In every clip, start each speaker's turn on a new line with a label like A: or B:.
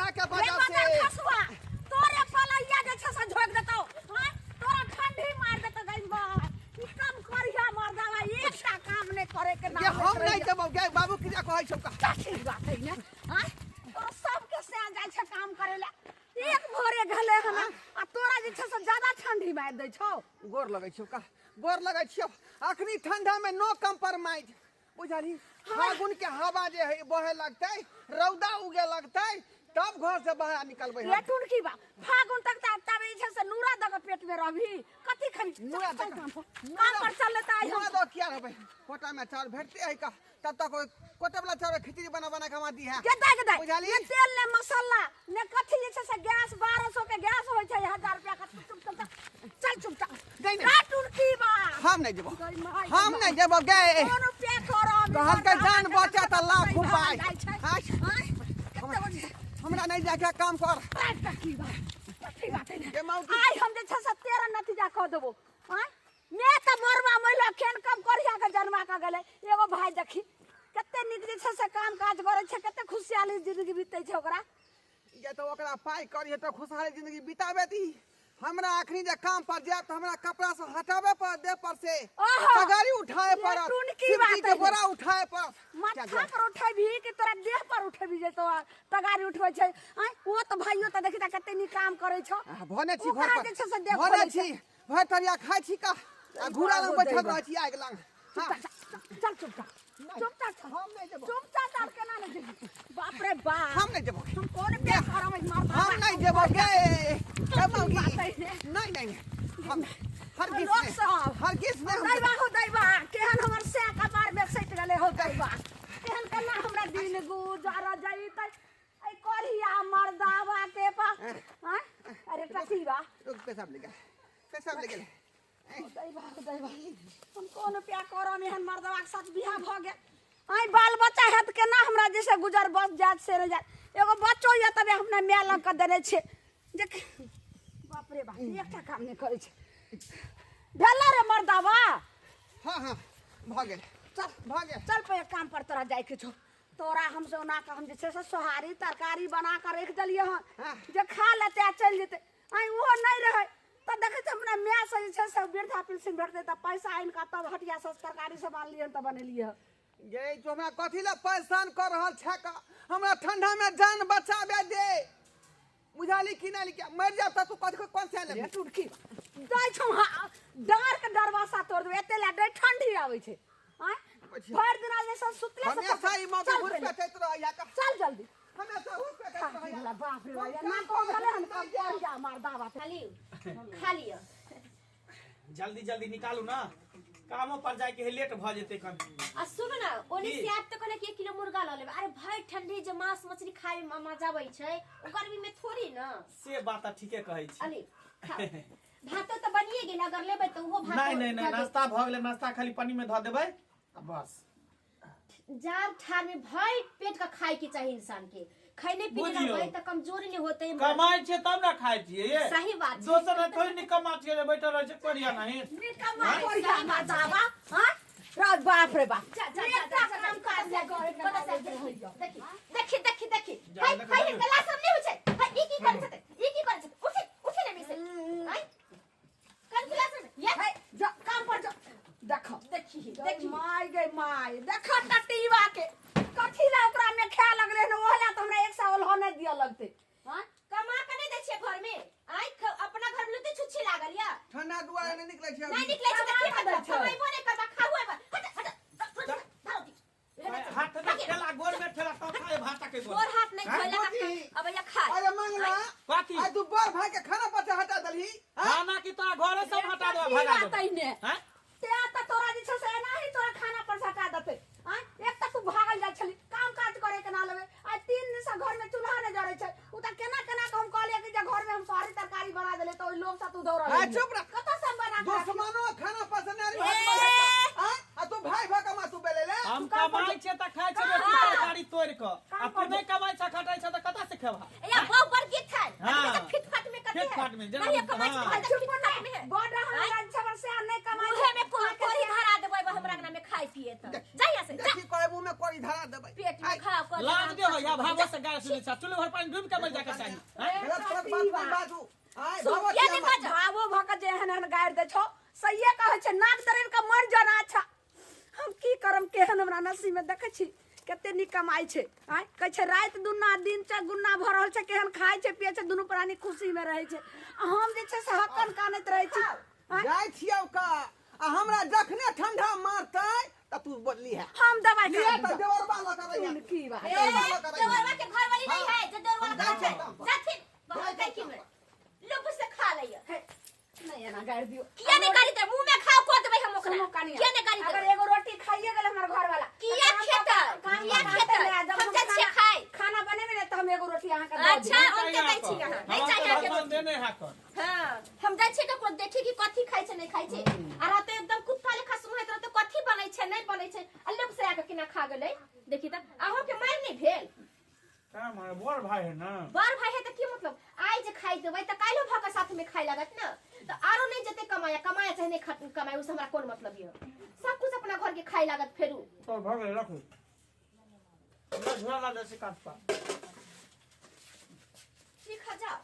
A: ठंडा के वजह से।
B: खसुआ तोरे पलैया जे छै से झोक देतौ। हां तोरा ठंडी मार देतौ गई बा। ई कम करिया मर्दावा एकटा काम नहीं करे के
A: नाम। हम नहीं देबौ गे बाबू किया कहै छौ का।
B: ठीक बात है ने। हां तोरा सबके से जाय छै काम करे ला। एक भोरे घले हन आ तोरा जे छै से ज्यादा ठंडी मार दै छौ।
A: गोर लगै छौ का, गोर लगै छियौ। अखनी ठंडा में नो कम्प्रोमाइज बुझलही। फागुन के हवा जे है बहे लगतै, रौदा उगे लगतै, तब घर से बाहर निकलबै हम।
B: लेटुन की बा फागुन तक त तब जे छै से नूरा दऽ के पेट में रहबी। कथी खबी?
A: नूरा
B: चल,
A: दऽ के-
B: काम पर। काम पर चल लेता आई हम।
A: नूरा दऽ किया रहबै? कोटा में चाउर भेटते है का, तब तक ओइ कोटे वाला चाउर खिचड़ी बना बना के हमरा दी है।
B: के दाइ के दाइ।
A: बुझलही?
B: ने तेल ने मसाला ने कथी जे छै से गैस 1200 के गैस होइ छै 1000 रुपया के। चुप चुप चुप चल चुप चल।
A: नहीं, नहीं।
B: काटुन की बा?
A: हम नहीं जेबो,
B: गई माई,
A: हम
B: गई
A: नहीं जेबो गे।
B: कोन रुपया करब?
A: कहलकै जान बचे त लाख उपाय।
B: आँय? कते बजे?
A: हमरा नहीं जाके काम कर।
B: की बा? कथी बात है ने?
A: गे मौगी।
B: आइ हम जे छै से 13 नतीजा कऽ देबो। आँय? मैं तऽ मरबा महिला केहन कम करिया के जन्मा के गेलै। एगो भाई देखी कते नीक जे छै से काम काज करै छै, कते खुशहाली जिंदगी बीतै छै ओकरा।
A: ये तऽ ओकरा पाइ करिहे तऽ खुशहाली जिंदगी बिताबे दी। हमरा अखनी जे काम पर जायब तऽ हमरा कपड़ा सब हटाबे पड़त देह पर से,
B: ओहो।
A: तगारी उठाए
B: ये
A: पड़त,
B: टुनकी
A: सिमटी
B: बात
A: के
B: है।
A: बोरा उठाए पड़त।
B: माथा पर उठेबही कि तोरा देह पर उठेबही जे तोरा तगारी उठबै छै? आँय ओ तऽ भाइयो तऽ देखी तऽ कते नीक काम करै छौ।
A: भने छी घर
B: ओकरा
A: पर,
B: जे छै से देह
A: भने
B: खोलै
A: छी,
B: छै।
A: भरि तरिया खाइ छी का, आ घूरा लग बैठल रहै छी आगि लग।
B: चुप चल, चुपचाप चुपचाप चल।
A: हम नहीं जेबो।
B: चुपचाप चल, केना नहीं जेबी? बाप रे बाप।
A: हम नहीं जेबो।
B: हम कोन पे करब मार?
A: हम नहीं जेबो गे। गे मौगी।
B: बात है ने।
A: नहीं, नहीं, नहीं। हम हरगिज
B: लोक
A: नहीं।
B: सब।
A: हरगिज नहीं हम
B: दैबा हो दैबा, केहन हमर से कपार में सटि गेलै हो दैबा। केहन केना हमरा दिन गुजर जइतै ऐ करिया मर्दावा के पास। आँय? अरे टटीबा।
A: रुक, पेशाब ले गेल, पेशाब ले गेल।
B: दैबा हो दैबा, हम कोन रुपया करब? एहन मर्दवा के साथ बियाह भऽ गेल। आइ बाल बच्चा हेत केना हमरा जैसे गुजर बस जात से रह जात। एगो बच्चो यऽ तबे अपना माय लग के देने छियै जे बाप रे बाप एकटा काम नहि करै छै। भेलै रे मर्दावा?
A: हाँ हाँ भऽ गेल,
B: चल
A: भऽ गेल।
B: चल पे काम पर तोरा जाइके छौ। तोरा हम से ओना के हम जे छै से सोहारी तरकारी बना के राखि देलियै हन
A: हाँ।
B: जे खा लेतै आ चलि जेतै। आइ ओहो नहि रहै तऽ देखै छियै अपना माय से जे छै से वृद्धा पेंशन भेटतै तऽ पैसा आनि कऽ तब हटिया से तरकारी सब आनलियै हन तऽ बनेलियै हन।
A: गे तू हमरा कथी लए परेशान कऽ रहल छै का? हमरा ठंडा में जान बचाबे दे, बुझाली कि नहीं? कि मर जाब तऽ तू कथी कोन से लेबही?
B: रे टुटकी दै छौ, हाँ डार के दरवाजा तोड़ देबै। एते लए डर ठंडी आबै छै। आँय भरि दिना जे सब सुतले से
A: हमेशा ई मौका
B: चल
A: घुर
B: पहिले।
A: पेटैत रहैया का।
B: चल जल्दी।
A: हमेशा घुर पेटैत रहैया।
B: बाप रे बाप, ना को गेलै हन कम करिया मर्दावा।
C: खा लियौ, खा लिअ।
D: जल्दी जल्दी निकालू ना, कामो पर जाय के है, लेट भ जेतै कभी।
C: आ सुनू ना, ओने
D: की?
C: से आब तऽ कहलक 1 किलो मुर्गा लऽ लेबै। अरे भाई ठंडी जे मांस मछली खाय में मजा आबै छै, ओ गर्मी में थोड़ी ना।
D: से बात तऽ ठीके कहै छी।
C: अली खाओ। भातो तऽ बनिए गेल, अगर लेबै तऽ ओहो भातो
D: नहीं नहीं नहीं,
C: धऽ देब।
D: नाश्ता भऽ गेलै, नाश्ता खाली पानी में धऽ देबै आ बस।
C: जाड़ ठाड़ में भरि पेट के खाय के चाही इंसान के। खैने पीने
D: बुझियौ।
C: रहबै तऽ कमजोरी नहि होतै।
D: कमाइ छियै तब ना खाइ छियै ये।
C: सही बात छै।
D: दोसर है थोड़ी नहीं कमा छियै जे बैठल रहै छै कोरिया नहीं।
B: निकम्मा कोरिया मर्दावा। हाँ रे बाप रे बाप।
C: जा, जा, जा,
B: एकटा
C: जा, जा,
B: काम काज नहि करे के
C: कतऽ से
B: नाम रहैया।
C: देखी देखी देखी देखी।
D: जा,
C: हाय,
D: देखो,
C: हाय,
D: देखो।
C: गला सब नहि होइ छै। हाय, ई की करै छथि? ई की करै छथि? उठी, उठी ने मिसे। हाय। कन गिलास में? ये।
B: हाय, जा, काम पर जा। देखो।
C: देखी,
B: देखी
C: देखी।
B: My गे my, देखो टटीवा के। कथी ला ओकरा में खाए लगलै हन, ओहला तऽ हमरा एक सौ ओलहो नहि दिअ लगतै।
C: हाँ? कमा के नहि दै छियै घर में? आँय, अपना घर में लुत्ती छुच्छी लागल या?
A: ठंडा दुआरे नहि निकलै छै।
C: नहि निकलै छै तऽ की
B: कमा के दै
C: मतलब?
B: छै।
C: कमाइबो नहि करबा, खाबो एबा। हट, हट, हट, हट, हट,
D: हाथ में ठेला, गोर में ठेला, तब खाए भाता के गोर।
C: गोर हाथ नहीं
D: हाँ?
C: धोइला
A: कथी?
C: अब या खाए।
A: अरे मंगला,
D: कथी?
A: आइ तू बड़ भाई के खाना पर से हटा देलही? हाँ?
D: खाना की तोरा घरे सब हटा देबा,
B: की
D: भगा
B: बात
D: देबा।
B: है ने?
D: हाँ?
B: ते तऽ तोरा जे छै से एनाही तोरा खाना पर से हटा देतै। आँय? एक तऽ तू भागल जाइ छली, काम काज करे के ना लेबै। आइ 3 दिन से घर में चूल्हा नहि जरै छै। उ तऽ केना केना के हम कहलियै कि जे घर में हम सोहारी तरकारी बना देले तऽ ओहि लोभ से तू दौड़ल
A: हाँ,
B: एलियै।
A: चुप रह।
B: कतऽ से हम बना के राखियौ?
A: दुश्मनो खाना पर से नारी
B: ए!
A: भात बनेता। आँय? आ तू भाई भऽ कमा तू बेले ले?
D: हम
B: तू काम पर
D: कमाइ छियै तऽ खाइ छियै रोटी तरकारी तोड़ि कऽ। आ तू नहि कमाइ छह, खटै छह तऽ कतऽ से खेबहा?
C: या बहु बड़ गीत है।
D: हाँ।
C: अभी तऽ फिटफाट में कते है?
D: फिटफाट में, जेना
C: नहीं, कमाइ छै,
D: हाँ।
C: तऽ
B: चुप
C: फिटफाट में है।
B: बड़ रहल राज्य से नहि कमाइ छै।
C: मुहे में कोरी धरा देबै हमरा अंगना में खाय पिए तऽ। जा यहाँ से, जा।
A: देखी कहै मुँह में कोरी धरा देबै।
C: पेट में घाव कर
D: लाज दे हो या भावो से गाय सुनै छ, चुल्ही भर पानी डूब के मर जाके चाही। हैं?
A: गलत सलत बात नहीं बाजू। आय
B: सुन,
A: भावो
C: किया
A: छी
C: नहीं
A: हमर।
C: बाजब?
B: भावो भऽ के जे एहन एहन गारि दै छौ, सहिए कहै छै, नाक दरड़ि के मरि जाना। अच्छा हम की करम, केहन हमरा नसीब में देखै छी कते नीक कमाइ छै। आँय कहै छै राति दुन्ना दिन चौगुना भऽ रहल छै, केहन खाइ छै पियै छै, दुनू प्राणी खुशी में रहै छै, आ हम जे छै से हक्कन कानैत रहै छी। आँय?
A: जाइ छियौ का, आ हमरा जखने ठंडा मारतै त तू बोलली है
B: हम दवाइ
A: लिया
B: खा
A: त
B: लेब।
A: देवरबा लऽ के रहिया।
B: सुन की बात।
C: ए,
A: देवरबा लऽ के रहिया।
C: देवरवा के घरवाली नहीं है जे देवरवा
A: हम
C: के
A: जाइ
C: घर
A: छियै
C: है।
A: काम पर।
C: जाथिन बहुत
A: जाइ
C: की
A: छियै
C: में लोग से खा लइया।
B: हे, नहीं एना गारि दियौ।
C: किया नहीं गाली दे, मुंह में खाओ को देबै हम ओकरा।
B: सुनू कनिया,
C: किया नहीं गाली
B: अगर
C: देबै?
B: एगो रोटी खाइए गेल हमर घर वाला
C: किया खेतै? किया खेतै? हम जाइ छियै खाय।
B: खाना बनेबै ने तऽ हम एगो रोटी अहाँके दऽ
C: अच्छा
B: देब।
C: हम के दै छी अहाँ नहीं चाहिए अहाँके
D: भगवान
C: रोटी।
D: देने है कर।
C: हाँ, हम जाइ छियै ककरो देखी कि कथी खाइ छै नहीं खाइ छै, आ रहते एकदम कुत्ता लेखा सुनैत रहते कथी बनै छै नहीं बनै छै, आ लोग से आके केना खा गेलै। देखी तऽ अहूँ के मारि नहीं भेल।
D: काम है, बड़ भाई है ना।
C: बड़ भाई है तऽ की मतलब, आइ जे खाइ देबै तऽ काल्हिो भऽ के साथ में खाइ लागत ना, तऽ आरो नहीं जेतै कमाया, कमाया चाहे नहीं कमाया, उससे हमरा कोन मतलब यऽ, सब कुछ अपना घर के खाइ लागत फेरू।
D: तो भऽ गेलै, रखू। हमरा झोरा ला दै छै काट पर।
C: ठीक है जाओ,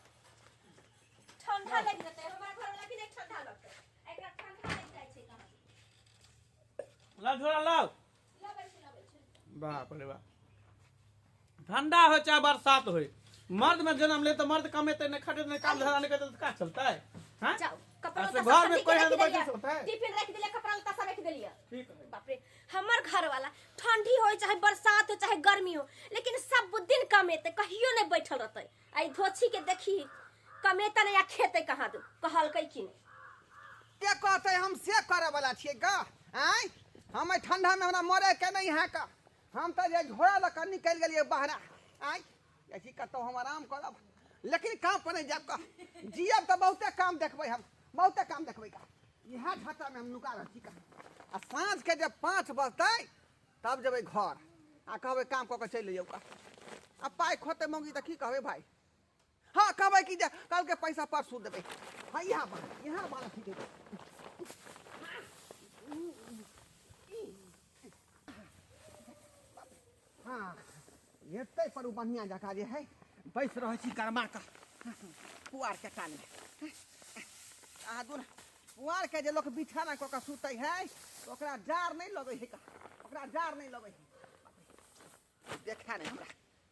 C: ठंडा लागि जेतै हमरा घर वाला के, नहीं ठंडा लगतै एकरा, ठंडा लागि जाइ छै कहाँ।
D: ला झोरा लाओ।
C: लबै छै लबै छै।
D: बाप रे बाप, ठंडा हो चाहे बरसात हो, मर्द में जन्म ले तो मर्द कमेते नहीं, खटे नहीं, काम धंधा नहीं करते तो का चलता है? हाँ?
C: जाओ कपड़ा
D: ऐसे
C: लत्ता सब
D: घर में
C: खरीद के
D: कोई है
C: रख
D: तो बैठे
C: देलियै।
D: सकता है।
C: टिफिन रख देलियै, कपड़ा लत्ता सब रख देलियै।
D: ठीक है।
C: बाप रे, हमर घर वाला ठंडी हो चाहे बरसात हो चाहे गर्मी हो, लेकिन सब दिन कमेते, कहियो नहीं बैठल रहते। आई धोछी के देखी कमेता नहीं या खेते कहाँ दू कहलकै कि नहीं।
A: के कहतै हम से करे वाला छियै गा। आँय हम एहि ठंडा में हमरा मरे के नहीं है का, हम तऽ जे झोरा लऽ कऽ निकलि गेलियै बहरा। आँय ऐसी कतहु हम आराम करब, लेकिन काम पर नहीं जायब का, जियब तऽ बहुते काम देखबै हम, बहुते काम देखबै का। इएह छाता में हम नुका रहल छी का, आ साँझ के जब 5 बजतै तब जेबै घर आ कहबै काम कऽ के चलि अइयौ का। आ पाइ खोतै मौगी तऽ की कहबै भाई? हाँ कहबै कि जे कल के पैसा परसू देबै। हाँ यहाँ बान्ह, यहाँ बान्ह ठीक है। हाँ एतै पर उ बढ़िआँ जकाँ जे है बैस रहै छी गरमा कऽ पुआर के कानमे। अहाँ दुन पुआर के जे लोक बिछाना कऽ के सुतै है तऽ ओकरा जाड़ नहीं लगै है का, ओकरा जाड़ नहीं लगै है। देखा नहीं हमरा,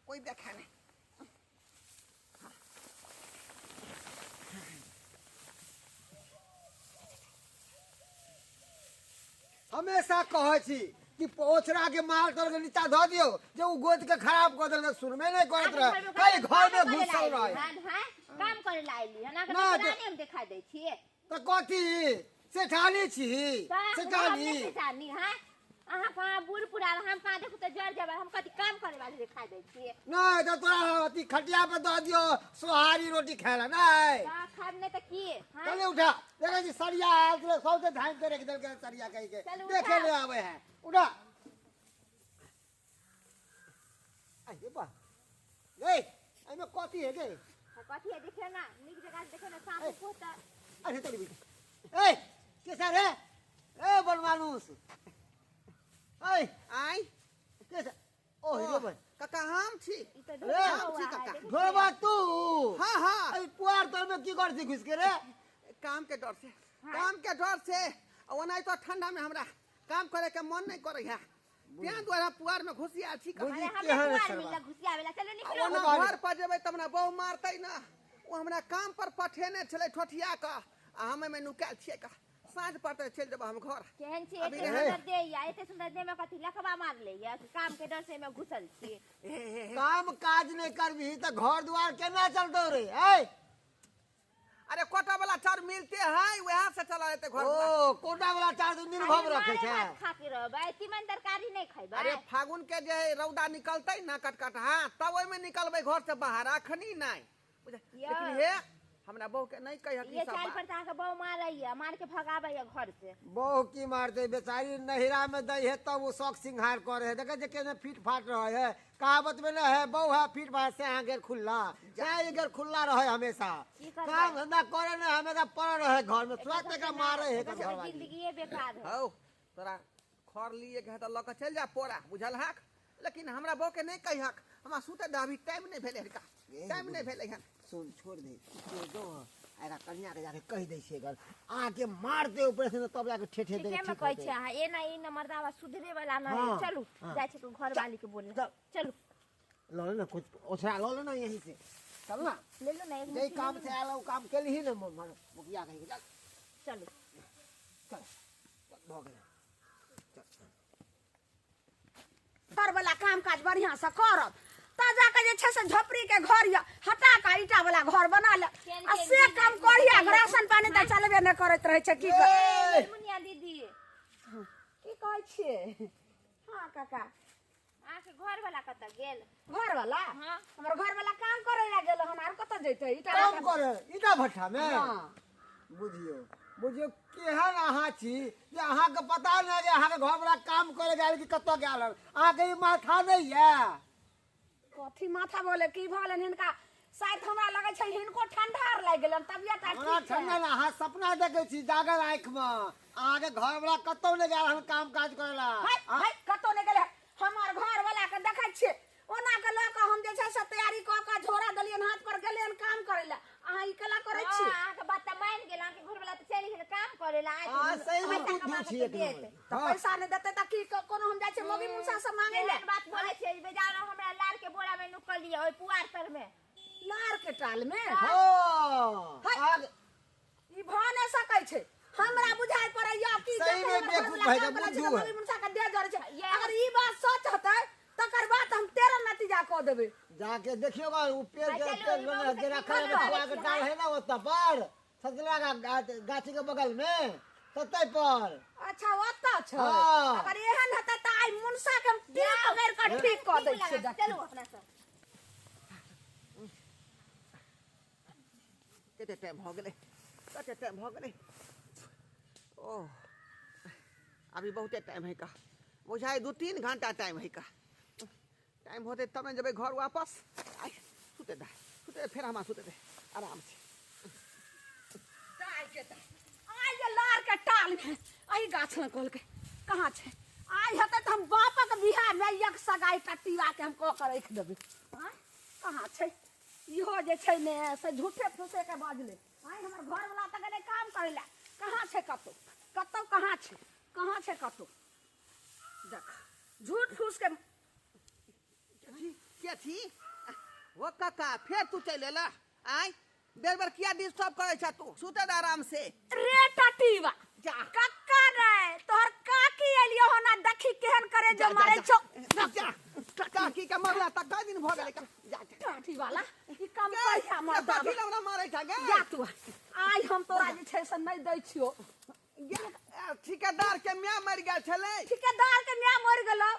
A: कोई देखा नहीं।
E: हमेशा कहै छी कि पोछरा के माल तर के नीचा धऽ दियौ, जे उ गोद के खराब कऽ देलक, सुनबे नहि करैत रहे, कई घर में घुसल रहे।
C: काम करे ला आइली हन, अहाँके
E: ना,
C: नौकरानी हम देखा दै छियै।
E: तऽ कथी सेठानी छी? सेठानी
C: सेठानी। हाँ अहाँ कहाँ बूढ़ पुरान, हम कहाँ देखू तऽ जर जबर, हम कथी काम करे वाली देखा दै छियै?
E: नहि तऽ तोरा अथी खटिया पर दऽ दियौ सोहारी रोटी खाय ला नहि
C: तऽ खाब नहि तऽ की? हाँ?
E: चले उठा, देखै छी सरिया आयल छलै, सौंसे झाँपि के राखि देलकै सरिया कहि के।
C: चलू,
E: देखे
C: उठा।
E: ले आबै है, उठा। आहि बा गे, एहिमे कथी है गे?
C: हाँ, कथी है देखियौ ना, नीक जगह से देखियौ ना, साँप
E: ए।
C: पोता।
E: अरे तोरी बेटी, ए के सर है, ए बलमानुस, ए
A: आँय
E: के सर? ओ हे भाई
A: काका हम छी।
C: ई तऽ
E: ए,
C: ढोलवा
A: छी
C: है,
A: काका।
C: देखै छियै।
E: ढोलबा तू?
A: हाँ हाँ।
E: अरे पुआर तर में की कर छी घुस के रे?
A: काम के डर से, काम के डर से, आ ओनाहि तो ठंडा में हमरा काम करे के मन नहीं करे है, तें द्वारा पुआर में घुसी आयल छी का।
E: बुझी
C: अरे हमरा
E: केहन
C: पुआर
E: सरवा।
C: मिलल घुसियावेला, चलू
A: आ
C: निकलू।
A: ओना घर पर जेबै तऽ हमरा बहु मारतै ना, ओ हमरा काम पर पठेने छलै ठोठिया कऽ, आ हम एहिमे नुकायल छियै का, साँझ पड़तै चलि जेबै हम घर।
C: केहन छी
A: अभी
C: एते
A: रहे।
C: सुंदर देह या, एते सुंदर देह में कथी लखबा मारले या कि काम के डर से एमे घुसल छी?
A: हे हे हे।
E: काम काज नहीं करबही तऽ घर द्वार केना चलतौ रे? ए
A: अरे कोटा वाला चाउर मिलते है, वएह से चला लेते घर द्वार।
E: ओ कोटा वाला चार दिन
C: खाली
E: भर रखे
C: मारे
E: छै।
C: भात खा के रहबै, तीमन तरकारी नहीं खैबै।
A: अरे फागुन के जे है रौदा निकलतै ना कटकट, हाँ तब ओहिमे निकलबै घर से बाहर, अखनी नहीं
C: यौ।
A: लेकिन हे हमरा बहू के नहीं कहियक ई
C: ये
A: सब
C: चाल
A: बात।
C: पर तऽ अहाँके बहु मारैया, मार के भगाबैया घर से।
E: बहु की मारते, बेचारी नहिरा में दै है तब वो शौक सिंगार करे है, देखे जे केने फीट फाट रहे है। कहावत में न है, बहु है फीट फाट से अहाँ गेर खुल्ला, चाहे गेर खुल्ला रहे हमेशा,
C: की करबै?
E: काम धंधा करे न, हमेशा पड़ल रहे घर में, तुरंत एकरा मारे है
C: एकर सबके
E: घरवाली।
C: जिंदगीए बेकार है।
A: हौ तोरा खर लिए के है तऽ लऽ के चलि जा पोरा, बुझल हाक? लेकिन हमरा बहू के नहीं कहिहक, हमरा सुते दे, अभी टाइम नहीं भेलै हन का, टाइम नहीं भेलै हन।
E: सुन छोड़ दे छोड़ दो, एकरा कनिया के जाके कहि दै छियै, अगर आके मार दे ऊपर से तब जाके ठेठे दे।
C: ठीके में कहै छै अहाँ, एना ई न मर्दावा सुधरे वाला ना है। चलू जाइ छै तो घर वाली के बोले, चलू
E: ल ले ना कुछ ओछरा ल ले ना यहीं से, चल ना
C: ले लो ना एक
E: जे काम से आयल उ काम के ही ना मर मुखिया कहि चल
C: चलू
E: चल भ गेलै।
B: घर वाला काम काज बढ़िया से करब त जाके जे छै से झोपड़ी के घर या हटा के ईटा वाला घर बना ले, आ से काम करिया राशन पानी त चलबे न करैत रहै छै। की कर
C: मुनिया दीदी
B: की कहै छियै? हां काका,
C: अहाँके घर वाला कतऽ गेल?
B: घर वाला?
C: हाँ।
B: हमर घर वाला काम करे ला गेल हन, आर कतऽ जैतै? ईटा
E: काम करे ईटा भट्ठा में।
B: हां
E: बुझियो बुझियो केहन अहाँ छी जे अहाँके पता नहि जे अहाँके घर वाला काम करे गेल कि कतऽ गेल हन, अहाँके ई माथा नहि यऽ?
B: कथी माथा बोले की भऽ हिनका? शायद हमरा लगै छै हिनको ठंडा आर लागि गेलन, तबियत आर
E: हमरा
B: ठीक छै।
E: ठंडा ना, अहाँ सपना देखै छी जागल आँखि मे, अहाँके घर वाला कतौ नहि गेल हन काम काज करे ला।
B: है है कतौ नहि गेलै। हमर घर वाला के देखै छियै ओना के लऽ कऽ हम जे छै से तैयारी कऽ कऽ झोरा देलियनि हाथ पर, गेलियनि काम करै लए। अहाँ ई केना करै छी?
C: अहाँके बात तऽ मानि गेल, अहाँके घर वाला तऽ चलि गेल काम करे ला।
E: अहाँ सही में बुद्धू छी एक नंबर।
B: तऽ पैसा नहि देतै तऽ की कोनो हम जाइ छियै मौगी मुसा से मांगै लए?
C: बात बोलै छियै बेचारा हमरा लार के बोरा में नुकल लिअ ओहि पुआर तर में,
B: लार के टाल में।
E: हां
B: ई भऽ नहि सकै छै, हमरा बुझाइ पड़ैया कि
E: सही में बेवकूफ भए गेल, बुद्धू है।
B: मुसा के दे जरे छै। अगर ई बात सच हेतै तकर बाद हम 13 नतीजा कऽ देबै।
E: जाके देखियो गा उ पेड़ के पेड़ में जे रखल है पुआ के टाल है ना ओतऽ पर सजला गाछी के बगल में ततै पर।
B: अच्छा ओतऽ छै। अगर एहन हेतै तऽ आइ मुनसा के हम टीप पकड़ि कऽ ठीक कऽ दै छियै।
C: चलू अपना सब।
A: कते टाइम भऽ गेलै, कते टाइम भऽ गेलै? ओह अभी बहुते टाइम है का, बुझाइ 2-3 घंटा टाइम है का। टाइम होते तब ने जेबै घर वापस। आइ सुते दे सुते दे, फेर हमरा सुते दे आराम से।
B: आइ जे लार के टाल में एहि गाछ में कहलकै कहाँ छै? आइ हेतै तऽ हम बापक बियाह में एक सगाई कटिया के हम कऽ के राखि देबै। आँय कहाँ छै? इहो जे छै ने से झूठे फूसे के बाजलै। आइ हमर घरवला तऽ गेलै काम करै लए, कहाँ छै कतौ? कतौ कहाँ छै? कहाँ छै कतौ? देख झूठ फूस के
A: के छी ओ काका, फेर तू चलि एला? आइ बेर बेर किया डिस्टर्ब करै छ तू? सुते दे आराम से।
B: रे टटीवा
A: जा
B: कक्का रे, तोहर काकी एलियो हन आ देखी केहन करे जे मारै छौ।
A: जा काकी के मरला त कई दिन भ गेलै। जा
B: टटी वाला ई काम करिया मर्दा
A: कथी लौना मारै छ गे?
B: जा तू, आइ हम तोरा जे छै से नहि दै छियौ।
A: ठिकेदार के my मरि गेल छलै।
B: ठिकेदार के my मरि गेलौ?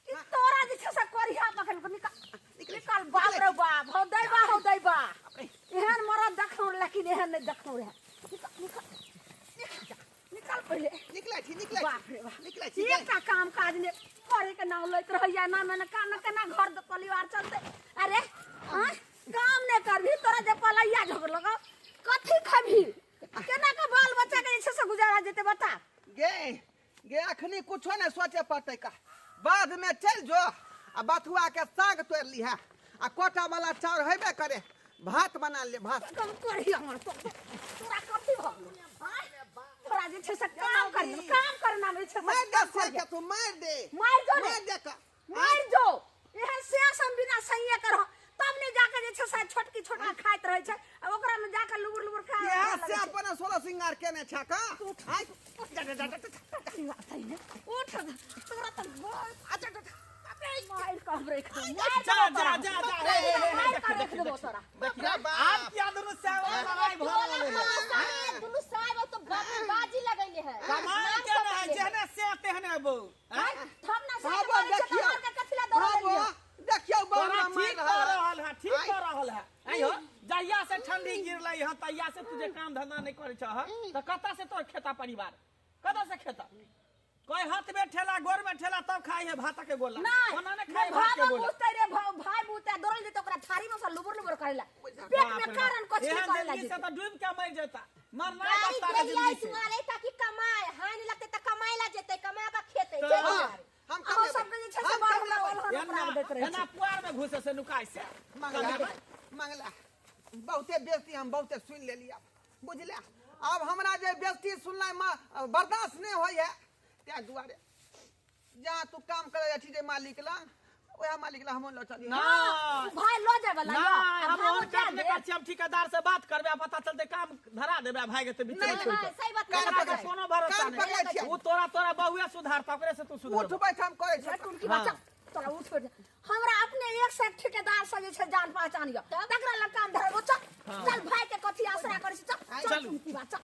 B: ई तोरा जे छै से करिया पकड़ के निकल निकल। बाप रे बाप, हौ दैबा हौ दैबा, एहन मरद देखलहुँ लेकिन एहन नहि देखलहुँ रहए। निकल निकल निकल पहिले
A: निकलै छी निकलै।
B: बाप रे बाप,
A: निकलै छी।
B: एकटा काम काज नहि करे के नाम लैत रहैया ना में ना केना घर परिवार चलतै। अरे आँय काम नहि करबही तोरा जे पलैया झगड़लकौ कथी खेबही? केना के बाल बच्चा के जे छै से गुजारा जेतै बता?
A: गे गे अखनी कुछो नहि सोचे पड़तै का, बाद में चलि जो आ बथुआ के साग तोड़ि लिहे आ कोटा वाला चाउर हेबे करे, भात बना ले भात।
B: कम करही हमर तोरा कथी भऽ गेलौ? तोरा जे छै से काम कर काम करना नहि छै।
A: मारि दे से के तू मारि दे,
B: मारि जो
A: मारि दे का,
B: मारि जो। एहन से हम बिना सहिए करह तब ने जाके जे छै से छोटकी छोटका खाइत रहै छै आ ओकरा में जाके लुबुर लुबुर खाय।
A: इएह से अपन 16 सिंगार केने छ का? आइ जा जा जा
B: उठ तोरा तऽ मारि कऽ हम राखि देबौ।
D: जा जा जा जा हे हे हे
B: मारि कऽ राखि देबौ तोरा।
D: आब किया दुनू साहब लड़ाई भऽ रहल है?
C: दुनू साहब तो बाजी लगैले है।
D: कमाल के ना है, जेहने से तेहने बो।
B: हम ना
A: बाबा देखियौ,
B: कथी ला दौड़
A: बाबा देखियौ,
D: तोरा
A: बाबा
D: ठीक कऽ रहल है, ठीक कऽ रहल है। आइयो जहिया से ठंडी गिरलै हँ तहिया से तू जे काम धंधा नहि करै छह तऽ कतऽ से तोर खेता परिवार, कतऽ से खेता? कोई हाथ में ठेला गोर में ठेला तब खाई है भात के गोला,
B: नहीं
D: ओना नहि खाई भात के गोला।
B: बुझतै रे भाई बुझतै, दौड़ल जेतै ओकरा थारी में से लुबुर लुबुर करै ला, पेट में कारण कथी
D: एहन
B: करै ला
D: जिंदगी से
B: जेतै।
D: तऽ डूब के मरि जेता, मरनाइ
C: गाड़ी
D: बत्ता के
C: देलियै
D: जिंदगी से।
C: तुम्हारे ताकि कमाए हानि लगते त कमाए ला जेतै, कमा के खेतै।
D: तऽ
A: हाँ, हम
B: अहाँ
A: कमेबै।
B: सबके जे छै से
A: हम
B: बड़
A: कमेबै।
B: हमरा ओलहन
D: एना
B: उपराग दैत रहै
D: एना पुआर में घुसे से नुकाय से।
A: मंगला, मंगला, बहुते बेइज्जती हम बहुते सुनि लेली आब, बुझले? आब हमरा जे बेइज्जती सुननाइ बर्दाश्त नहि होइए, ताहि दुआरे जहाँ तू काम करे जाइ छी जे मालिक लग, वएह मालिक लग हमहूँ लऽ चली।
D: ना।
B: भाई लऽ जाय वाला
D: ना,
B: यऽ।
D: हम
B: भागो
D: और
B: जाय
D: काम नहीं
B: दे।
D: करै छी, हम ठेकेदार से बात करबै आ पता चलतै काम धरा देबै आ भागि जेतै बीच में
A: नहीं,
D: छोड़ि
C: नहीं,
D: कऽ।
C: सही बात
A: कान
C: नहीं।
D: ओकरा
A: पकड़ै।
D: कोनो भरोसा
A: कान पकड़ै
D: नहीं।
A: छियै।
D: उ तोरा तोरा बहुए सुधारता, ओकरे से तू सुधर।
A: उठ बैठ हम करै छी।
B: टुनकी बच्चा तोरा उठ बैठ। हमरा अपने एक से एक ठेकेदार से जे छै जान पहचान यऽ, तकरा लग काम धरेबो। चल चल, भाई के कथी आसरा करै छी? चल चल।
D: चलू।
B: टुनकी बच्चा।